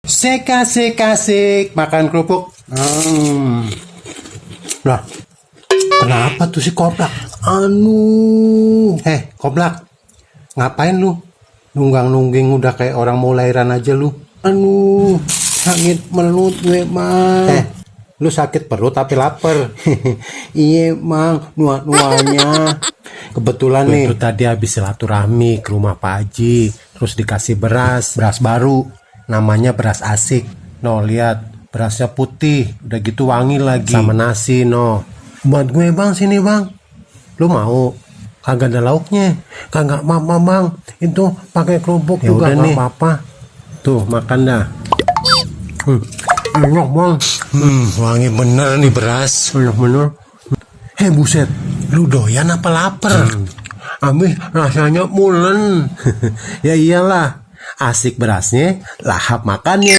Sek makan kerupuk. Lah, kenapa tuh si Koplak? Koplak, ngapain lu? Nunggang-nungging udah kayak orang mau lahiran aja lu. Sakit perut gue, Mang. Lu sakit perut tapi lapar. Iya, Mang, nuanya. Kebetulan nih, itu tadi habis silaturahmi ke rumah Pak Haji, terus dikasih beras baru, namanya beras asik. No, lihat, berasnya putih, udah gitu wangi lagi, sama nasi, no. Buat gue, Bang, sini, Bang. Lu mau? Kagak ada lauknya. Kagak apa-apa, Bang. Itu pakai kerupuk Ya juga udah nih. apa-apa. Tuh, makan dah. Enak, Bang. Wangi bener nih beras. Enak bener. Buset, lu doyan apa lapar? Habis rasanya mulen. Ya iyalah, asik berasnya, lahap makannya.